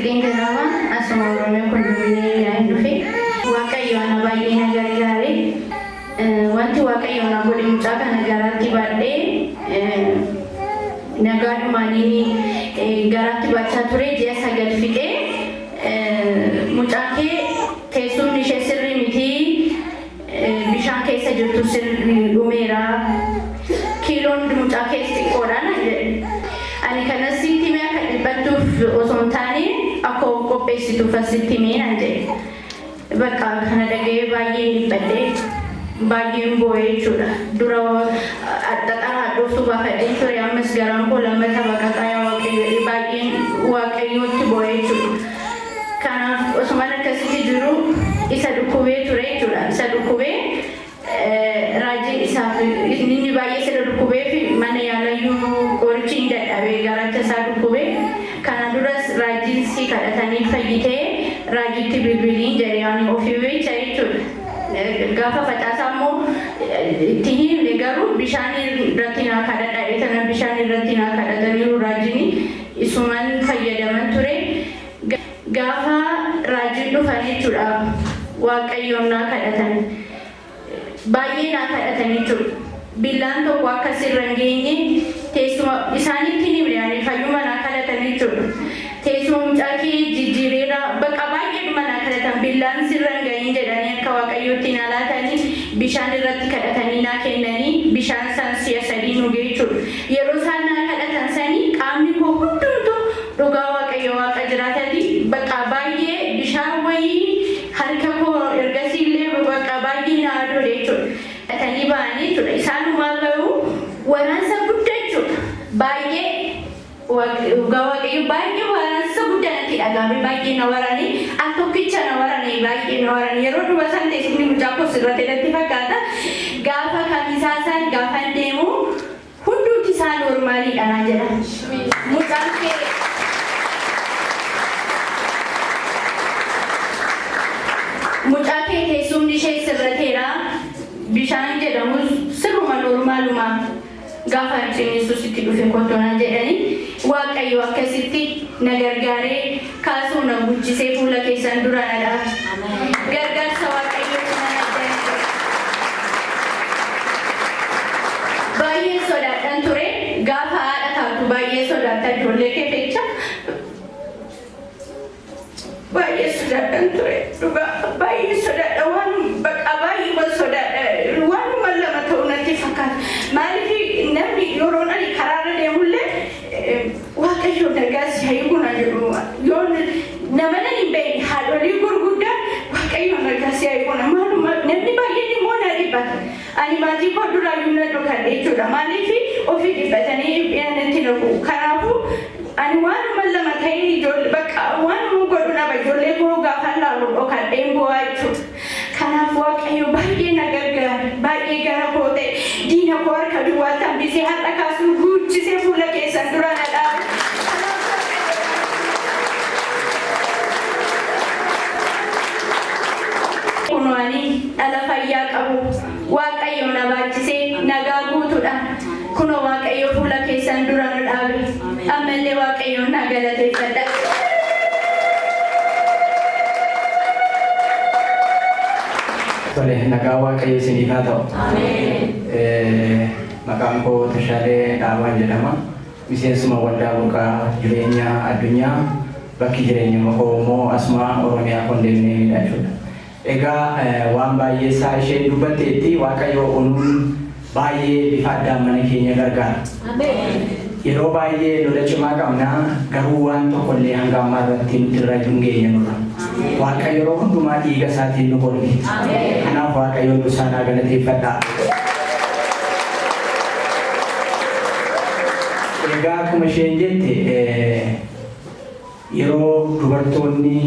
Tsarqeen jedhama. Asuma Oromiyaa kondominiyeemii hin dhufe. Waaqayyo ana baay'ee na gargaare. Wanti Waaqayyo na godhe, mucaa kana garaatti baadhee nagaadhumaanii garaatti baachaa ture. Ji'a 9 fixee, "Mucaa kee teessumni ishee sirrii miti, bishaan keessa jirtu sirrii dhumeera, kiiloon mucaa kees xiqqoodha," naan jedhe. Ani kanas sitti himee akka dhiphattuuf osoo hin taane akka of qopheessituuf asitti himee naan jedhe. Bakka kana dhaga'ee baay'een dhiphadhe, baay'een boo'ee jechuudha. Dura xaxara hadhooftuu baafadheen ture, ammas garaan koo lammata baqaqaa, yaa Waaqayyo, baay'een Waaqayyootti boo'ee jechuudha. Kanaaf osumaan akkasitti jiru isa dhukkubee ture jechuudha. Isa dhukkubee raajiin isaaf inni baay'ee sirra dhukkubee fi mana yaalayyuu qorichi hin dadhabee garacha isaa dhukkubee. Kana duras raajiin si kadhatanii fayyitee, raajitti bilbiliin jedhe ani ofii beecha jechuudha. Gaafa facaasaa immoo itti himne, garuu bishaan irratti naa kadhadha jedhee, bishaan irratti naa kadhataniiru raajiin, isuman fayyadaman ture. Gaafa raajiin dhufan jechuudha, Waaqayyoon naa kadhatan. Baay'ee naa kadhatan jechuudha. Billaan tokko akka sirra hin geenye teessuma isaanitti ni himne, ani fayyuma naa kadhatan jechuudha. Teessuma mucaa kee jijjiireera, bakka baay'eedhuma naa kadhatan, billaan sirra hin gahin jedhanii akka Waaqayyootti naa laatanii, bishaan irratti kadhatanii naa kennanii, bishaan san si'a sadii nu jechuudha. Yeroo isaan naa kadhatan sanii qaamni koo hundumtuu, dhugaa Waaqayyo Waaqa jiraatati, bakka baay'ee bishaan wayii harka koo ergasii illee bakka baay'ee naa adoode jechuudha. Kadhatanii ba'anii jechuudha. Isaanumaa garuu waraansa guddaa jechuudha. Baay'ee, dhugaa Waaqayyo, baay'ee waraansa guddaa natti dhagahame, baay'ee na waraane, al tokkicha na waraane, baay'ee na waraane. Yeroo dhuma san teessumni mucaa koo sirrate natti fakkaata. Gaafa kamisaa san gaafa deemu hundumti isaa normaliidha naan jedha. Mucaan kee Mucaa kee teessumni ishee sirrateera, bishaan jedhamus sirruma normaluma, gaafa ciniinsuus itti dhufe kottu naan jedhanii, Waaqayyo akkasitti na gargaaree kaasuu na guchisee fuula keessan dura na dhaabe. Gargaarsa Waaqayyootu na adda. Baay'ee sodaadhan ture. Gaafa haadha taatu baay'ee sodaatta ijoollee kee jecha. Baay'ee sodaadhan ture, dhugaa baay'ee sodaadha, waan baqa baay'ee sodaadha, waanuma lama ta'u natti fakkaata. Maaliif, namni yeroon ani karaarra deemullee "Waaqayyo nagaa si haa hiiku" na jedhu. Yoo nama nan hin beekne, haadholii gurguddaan, "Waaqayyo nagaa si haa hiiku" na. Maaluma, namni baay'een immoo na dhiphata. Ani maatii koo duraayyuu na dhokadhe jechuudha. Maaliif, ofii dhiphatanii natti naqu. Kanaafuu ani waanuma lama ta'ee ijoollee bakka waanuma godhu dhaba, ijoollee koo gaafa laalu dhokadheen bu'aa jechuudha. Kanaaf Waaqayyo baay'ee na gargaare, baay'ee gara koo ta'e, diina koo harka duwwaatti hambisee har'a kaasuu guuchisee fuula keessan dura na dhaabe. Kanaaf Kunoo ani dhala fayyaa qabu Waaqayyo na baachisee nagaa guutuudha. Kunoo Waaqayyo fuula keessan dura nu dhaabe. Ammallee Waaqayyoon na galateeffadha. Tole, nagaa Waaqayyo isiniif haa ta'u. Maqaan koo Tashaalee Dhaabaan jedhama. Miseensuma waldaa Burqaa Jireenya Addunyaa, bakki jireenya koo immoo asuma Oromiyaa kondominiyeemiidha jechuudha. Egaa waan baay'ee isaa isheen dubbatteetti. Waaqayyo onuun baay'ee bifa addaan mana keenya gargaara. Yeroo baay'ee lola cimaa qabna, garuu waan tokkollee hanga ammaa irratti nuti irra hin geenye nurra. Waaqayyo yeroo hundumaa dhiiga isaatiin nu golge. Kanaaf Waaqayyoon dursaa naa galateeffadhaa. Egaa akkuma isheen jette, yeroo dubartoonni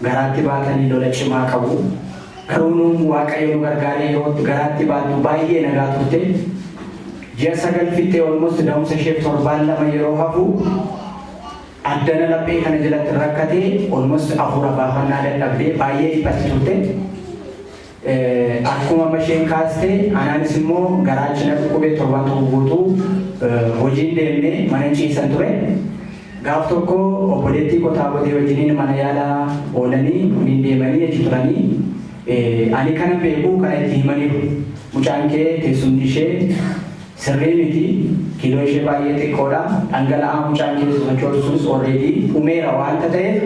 garaatti baatanii lola cimaa qabu. Garuu nuun Waaqayyo nu gargaaree yeroo garaatti baattu baay'ee nagaa turte. Ji'a 9 fixxee almost da'umsa isheef torbaan 2 yeroo hafu addana laphee kana jalatti rakkatee, almost hafuura baafannaa dadhabdee baay'ee dhiphatti turte. Akkuma amma isheen kaaste, anaanis immoo garaachi na dhukkubee torban tokko guutuu hojiin deemnee mana ciisan ture. Gaaf tokko obboleettii qotaa botee wajjiniin mana yaalaa oolanii, waliin deemanii achi turanii, ani kana beeku, kana itti himaniiru. Mucaan kee teessumni ishee sirrii miti, kiiloo ishee baay'ee xiqqoodha, dhangala'aa mucaan kee sochootu sunis already dhumeera waanta ta'eef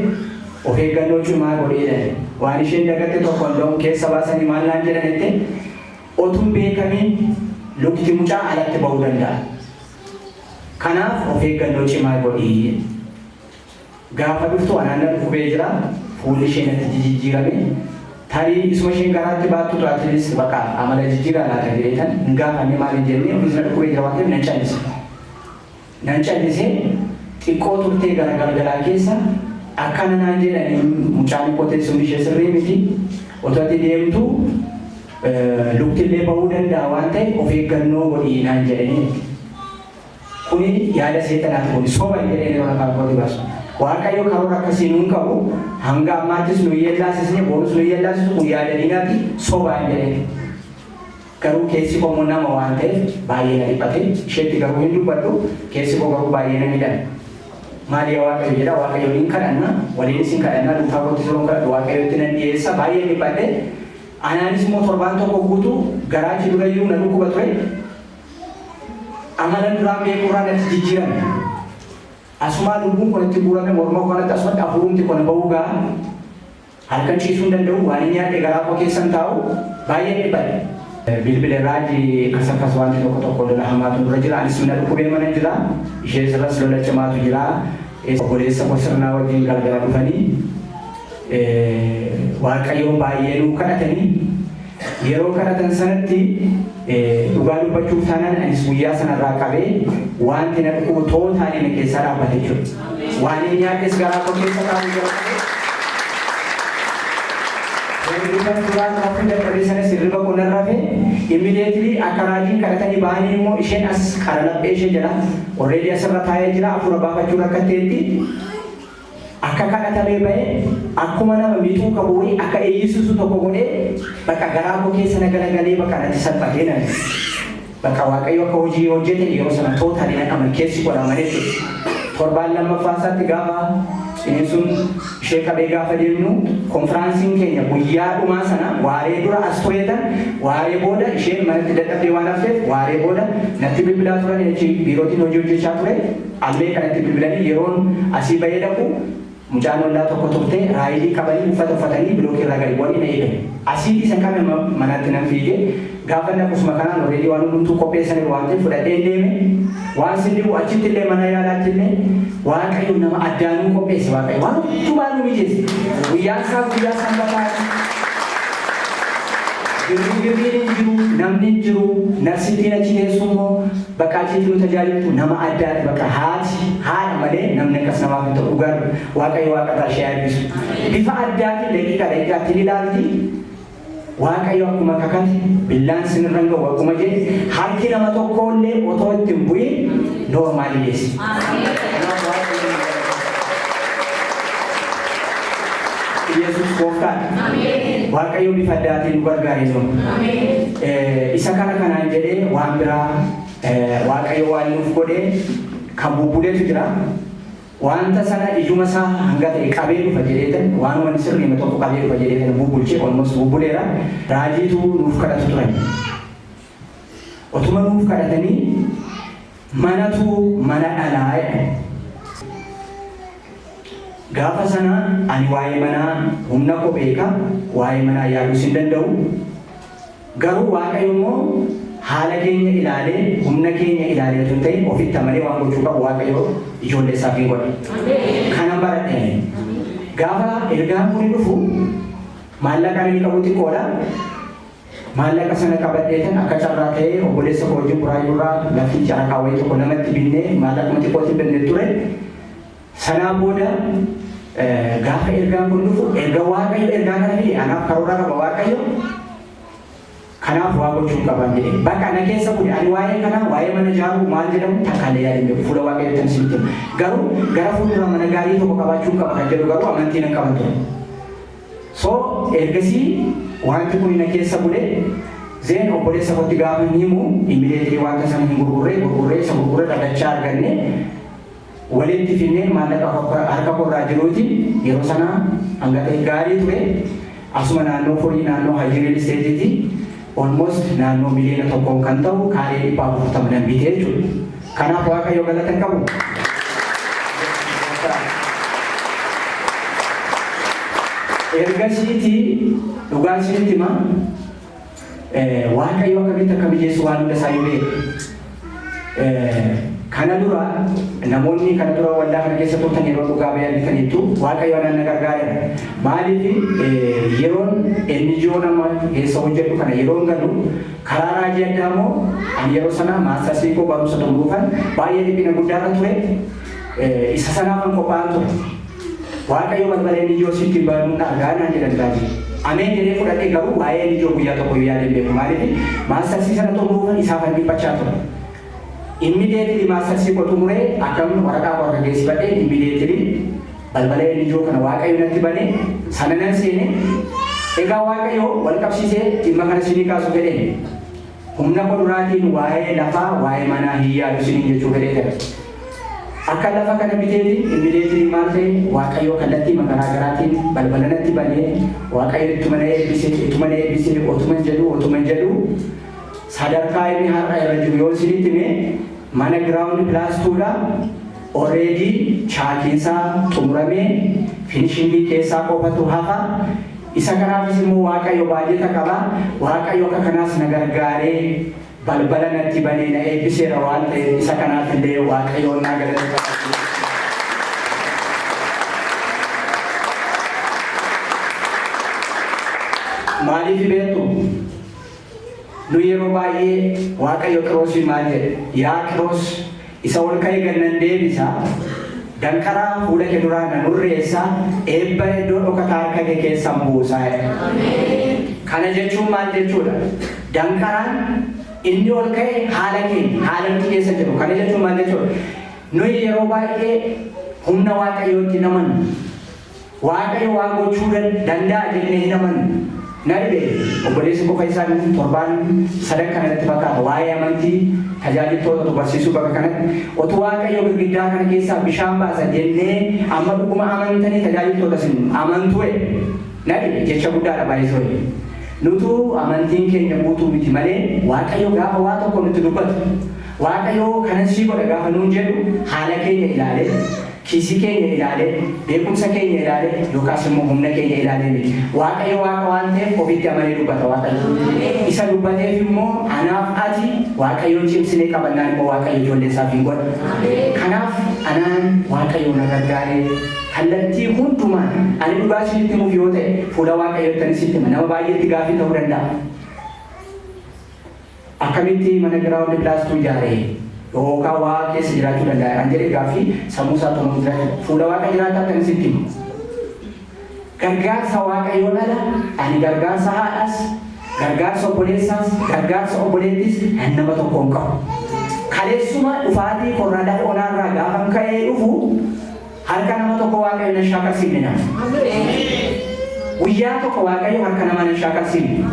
of eeggannoo cimaa godhee. Waan isheen dagatte tokko hin keessa baasanii maal naan jedhanitti, otuun beekamiin lukti mucaa alatti ba'uu danda'a. Kanaaf of eeggannoo cimaa godhii. Gaafa dhuftu anaan na dhukkubee jira. Fuulli ishee natti jijjiirame. Tarii isuma isheen garaatti baattu atilis bakka amala jijjiiraa laata jedheetan hin gaafanne. Maal hin jenne, ofiis na dhukkubee jira waan ta'eef nan callise. Nan callisee xiqqoo turtee gara galgalaa keessa akkana naan jedhanii, mucaan koo teessumni ishee sirrii miti. Otoo ati deemtu luktillee ba'uu danda'a waan ta'eef of eeggannoo godhii naan jedhanii. Kuni yaada seexanaati, kuni soba jedhee yeroo lafaa kooti baasu. Waaqayyo karoora akkasii nuun qabu, hanga ammaattis nu yeellaasisne, borus nu yeellaasisu, kun yaada diinaati, soba jedhee. Garuu keessi koo immoo nama waan ta'eef baay'ee na dhiphate. Isheetti garuu hin dubbadhu, keessi koo garuu baay'ee na miidhame. Maal yaa Waaqayyo jedha, Waaqayyo niin kadhanna, waliinis hin kadhanna, dhuunfaa kootti yeroo kadhadhu Waaqayyotti nan dhiyeessa, baay'ee dhiphadhe. Anaanis immoo torbaan tokko guutuu garaachi durayyuu na dhukkuba ture. Amala duraan beekurraa natti jijjiirame. Asumaa lubbuun kun itti guurame morma kanatti, asumatti hafuurumti kun ba'uu ga'a. Halkan ciisuu hin danda'u, waan hin nyaadhe garaa koo keessan taa'u, baay'ee dhiphadhe. Bilbila raajii akkas akkas, wanti tokko tokko lola hamaatu nurra jira. Anis na dhukkubee mana jira. Ishee irras lola cimaatu jira. Obboleessa koo sirnaa wajjin galgala dhufanii Waaqayyoon baay'ee nuu kadhatanii, yeroo kadhatan sanatti dhugaa dubbachuuf taanaan anis guyyaa sanarraa qabee wanti na dhukkubu totally na keessaa dhaabbate jechuudha. Waan hin nyaadhes garaa koo keessa taa'uu jalqabe. Hirriba duraan rafuu dadhabee sanas hirriba koo nan rafe. Immediately akka raajiin kadhatanii bahanii immoo isheen as qara laphee ishee jedha. Already asirra taa'ee jira, hafuura baafachuu rakkatteetti. Akka kadhatamee bahee akkuma nama mixuu qabu wayii akka eeyyisiisu tokko godhee bakka garaa koo keessa na galagalee, bakka natti salphatee nan bakka Waaqayyo akka hojii hojjete yeroo sana totally nan amane, keessi koo amane jechuudha. Torbaan lammaffaa isaatti gaafa ciniinsuun ishee qabee gaafa deemnu, konfiraansiin keenya guyyaa dhumaa sana waaree dura as tureetan, waaree booda isheen manatti dadhabdee waan hafteef waaree booda natti bilbilaa turan. Achi biirootiin hojii hojjechaa ture. Almee kanatti bilbilanii, yeroon asii bahee dhaqu mucaan ollaa tokko turte, raayidii qabanii, uffata uffatanii bilookii irraa gadi bu'anii na eegan. Asiitii san qabe manatti nan fiige. Gaafa dhaqusuma kanaan already waan hundumtuu qopheessaniiru waan ta'eef fudhadhee deeme. Waan sin dhibu achitti illee, mana yaalaatti illee, Waaqayyo nama addaanuu qopheesse. Waaqayyo waan hundumaa nu mijeesse. Guyyaan isaa guyyaa sanbataa. Girri hin jiru, namni hin jiru, narsittiin achi teessu immoo bakka achitti nu tajaajiltu nama addaati, bakka haati haadha malee namni akkas namaaf hin ta'u. Dhugaa Waaqayyo waaqarraa ishee eebbisu. Bifa addaatiin daqiiqaa daqiiqaatti ni ilaalti. Waaqayyo akkuma kakate, billaan sinirra hin ga'u akkuma jedhe, harki nama tokkollee otoo itti hin bu'in normal deesse. Kanaaf Waaqayyo Yesuus gooftaadha. Waaqayyo bifa addaatiin nu gargaare jiru. Isa kana kanaan jedhee waan biraa Waaqayyo waan nuuf godhee kan bubbuleetu jira. Wanta sana ijuma isaa hanga ta'e qabee dhufa jedheetan, waanuma inni sirriima tokko qabee dhufa jedheetan bubbulchee, almost bubbuleera. Raajiitu nuuf kadhatu turan. Otuma nuuf kadhatanii manatu mana dhalaa jedhan. Gaafa sana ani waa'ee manaa humna koo beeka, waa'ee manaa yaaduus hin danda'u. Garuu Waaqayyo immoo haala keenya ilaalee, humna keenya ilaalee otoo hin ta'in, ofitti amanee waan gochuu qabu Waaqayyo ijoollee isaaf hin godha. Kanan baradhe. Gaafa ergaan kun dhufu maallaqa inni qabu xiqqoodha. Maallaqa sana qabadheetan akka carraa ta'ee obboleessa koo wajjin Buraayyuurraa lafti caraqaa wayii tokko namatti binnee, maallaquma xiqqootti binne ture. Sanaa booda gaafa ergaan kun dhufu, erga Waaqayyo ergaa kana fide, anaaf karoora qaba Waaqayyo. Kanaaf waa gochuu qaban jedhe. Bakka na keessa bule, ani waa'ee kanaa, waa'ee mana ijaaruu maal jedhamu takkaalee yaadin beeku, fuula Waaqayyootti ani isinitti hima. Garuu gara fuuldura mana gaarii tokko qabaachuu qaba kan jedhu garuu amantii nan qaban ture. So ergasii wanti kun na keessa bule. Then obboleessa kootti gaafa hin himu, immediately wanta sana hin gurgurree, gurgurree, isa gurgurree dhagachaa arganne. Walitti finnee maallaqa harka korraa jiruuti yeroo sana hanga ta'e gaarii ture. Asuma naannoo Furii, naannoo Hajii Real Estateeti, almost naannoo 1 miliyoona kan ta'u kaaree 440 nan bitee jechuudha. Kanaaf Waaqayyo galata hin qabu. Ergasiiti dhugaan isinitti hima, Waaqayyo akkamitti akka mijeessu waan hunda isaa beeka. Kana dura namoonni kana dura waldaa kana keessa turtan yeroo dhugaa ba'ee argitaniittu, Waaqayyo anaan na gargaareera. Maaliif, yeroon NGO nama keessa hojjedhu kana yeroon galu karaa raajii addaa immoo ani yeroo sana mastersii koo barumsa xumuruufan baay'ee dhiphina guddaarra ture. Isa sanaafan qophaa'an ture. Waaqayyo balbala NGO sitti banuun argaa naan jedhan raajii. Ameen jedhee fudhadhe, garuu waa'ee NGO guyyaa tokko yaadeen beeku. Maaliif, mastersii sana xumuruufan isaafan dhiphachaa ture. Immediately mastersii koo xumuree akkam waraqaa koo harka geessifadhee, immediately balbala NGO kana Waaqayyo natti banee sana nan seene. Egaa Waaqayyo wal qabsiisee dhimma kana sinii kaasu fedheen. Humna koo duraatiin waa'ee lafaa, waa'ee manaa hin yaadu siniin jechuu fedhee jira. Akka lafa kana biteetiin immediately maal ta'e? Waaqayyo kallattii garaa garaatiin balbala natti banee, Waaqayyo ittuma na eebbisee, ittuma na eebbisee, otuman jedhu sadarkaa inni har'a irra jiru yoo isinitti hime, mana ground plus twodha. Already chaakiinsaa xumuramee finishingii keessaa qofatu hafa. Isa kanaafis immoo Waaqayyo baajeta qaba. Waaqayyo akka kanaas na gargaaree balbala natti banee na eebbiseera waan ta'eef, isa kanaaf illee Waaqayyoon naa galateeffadha. Maaliif beektu? Nu yeroo baay'ee Waaqayyo Qiroosii maal jedhe? "Yaa Qiroos, isa ol ka'e gannan deebisa, danqaraa fuula kee duraa nan hurreessa, eebba iddoo dhokataa harka kee keessan buusaa" jedhe. Kana jechuun maal jechuudha? Danqaraan inni ol ka'e haala keenya, haala nuti keessa jiru. Kana jechuun maal jechuudha? Nuyi yeroo baay'ee humna Waaqayyootti hin amannu. Waaqayyo waa gochuu danda'a jennee hin amannu. Na dhibe, obboleessi qofa isaan torbaan sadan kana natti fakkaata waa'ee amantii tajaajiltoota barsiisuu bakka kanatti, otuu Waaqayyo girgiddaa kana keessaa bishaan baasa jennee amma dhuguma amantanii tajaajiltoota sin amantuu? Na dhibe, jecha guddaadha baay'isoo. Nutu amantiin keenya guutuu miti malee, Waaqayyo gaafa waa tokko nutti dubbatu, Waaqayyo kanan sii godha gaafa nuun jedhu, haala keenya ilaalee, kiisii keenya ilaalee, beekumsa keenya ilaalee yookaas immoo humna keenya ilaalee miti. Waaqayyo Waaqa waan ta'eef ofitti amanee dubbata Waaqayyo. Isa dubbateef immoo anaaf ati Waaqayyoon cimsinee qabannaan immoo Waaqayyo ijoollee isaaf hin godha. Kanaaf anaan Waaqayyo na gargaaree kallattii hundumaan ani dhugaa isinitti himuuf yoo ta'e, fuula Waaqayyootti ani sitti hima, nama baay'eetti gaaffii ta'uu danda'a. Akkamitti mana ground plus two ijaaree yookaan waa keessa jiraachuu danda'a kan jedhe gaaffii sammuu isaa tokko jiraachuu, fuula Waaqa jiraataa kan sitti himu. Gargaarsa Waaqayyoon ala ani gargaarsa haadhaas, gargaarsa obboleessaas, gargaarsa obboleettis nama tokko hin qabu. Kaleessuma dhufaatii korraa lafa onaarraa gaafan ka'ee dhufu harka nama tokko Waaqayyo na shaakalsiifne nama. Guyyaa tokko Waaqayyo harka nama na shaakalsiifne.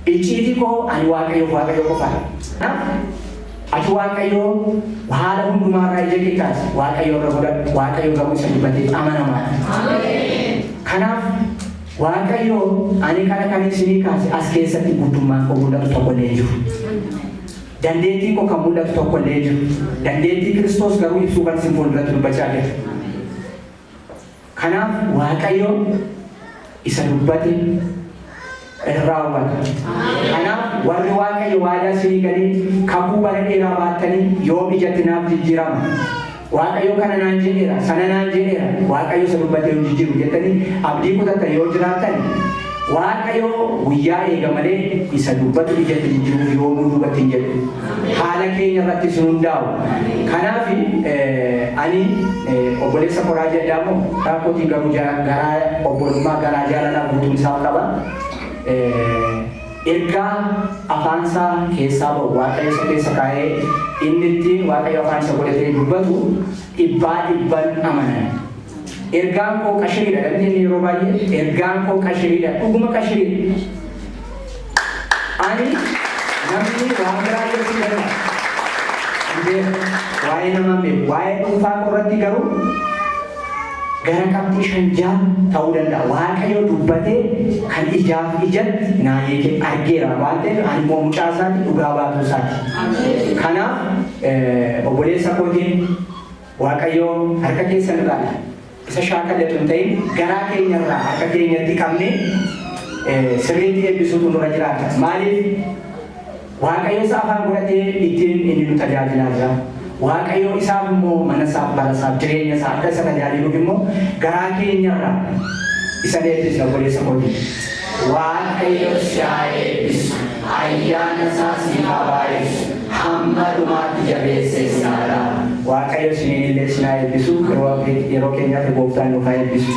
Icciitii koo ani Waaqayyoof Waaqayyo qofaadha. Kanaaf ati Waaqayyo haala hundumaarraa ija kee kaasi. Waaqayyo irra godhadhu. Waaqayyo garuu isa dubbateef amanamaadha. Kanaaf Waaqayyo ani kana kan isinii kaase, as keessatti guddummaan koo mul'atu tokko illee hin jiru. Dandeettiin koo kan mul'atu tokko illee hin jiru. Dandeettii Kiristoos garuu ibsuu kan isin fuulduratti dubbachaa jiru. Kanaaf Waaqayyo isa dubbate in raawwata. Kanaaf warri Waaqayyo waadaa isinii galee kakuu bara dheeraa baattanii yoom ijatti naaf jijjiirama, Waaqayyo kana naan jedheera, sana naan jedheera, Waaqayyo isa dubbatee hin jijjiiru jettanii abdii kutattan yoo jiraattan, Waaqayyo guyyaa eega malee isa dubbatu ijatti jijjiiruuf yoomuu duubatti hin jedhu. Haala keenya irratti sun hundaa'u. Kanaaf ani obboleessa koraa jedhamu rakkootiin garuu garaa obbolummaa, garaa jaalalaa guutuun isaaf qaba. Ergaa afaansaa keessaa ba'u Waaqayyo isa keessa kaa'ee inni ittiin Waaqayyo afaan isa godhatee dubbatu dhibbaa dhibban amanan. Ergaan koo qashiriidha. Namni inni yeroo baay'ee ergaan koo qashiriidha. Dhuguma qashiriidha. Ani namni waan biraa jechuu danda'a. Waa'ee namaa beeku. Waa'ee dhuunfaa irratti garuu gara qabxii 5 6 ta'uu danda'a. Waaqayyo dubbatee kan ijaaf ijatti naa hiike argeera waan ta'eef, ani immoo mucaa isaati, dhugaa baatuu isaati. Kanaaf obboleessa kootiin, Waaqayyo harka keessan irraa isa shaakalletu hin ta'in, garaa keenya irraa harka keenyatti qabne sirriitti eebbisuutu nurra jiraata. Maaliif? Waaqayyo isa afaan godhatee ittiin inni nu tajaajilaa jira. Waaqayyo isaaf immoo mana isaaf, bara isaaf, jireenya isaa akka isa tajaajiluuf immoo garaa keenyarraa isa eebbisna obboleessa kootiin. Waaqayyo si haa eebbisu. Ayyaana isaa siif haa baay'isu. Hamma dhumaatti jabeessee si haa dhaabu. Waaqayyo isiniin illee si haa eebbisu. Yeroo keenyaatti gooftaan nuuf haa eebbisu.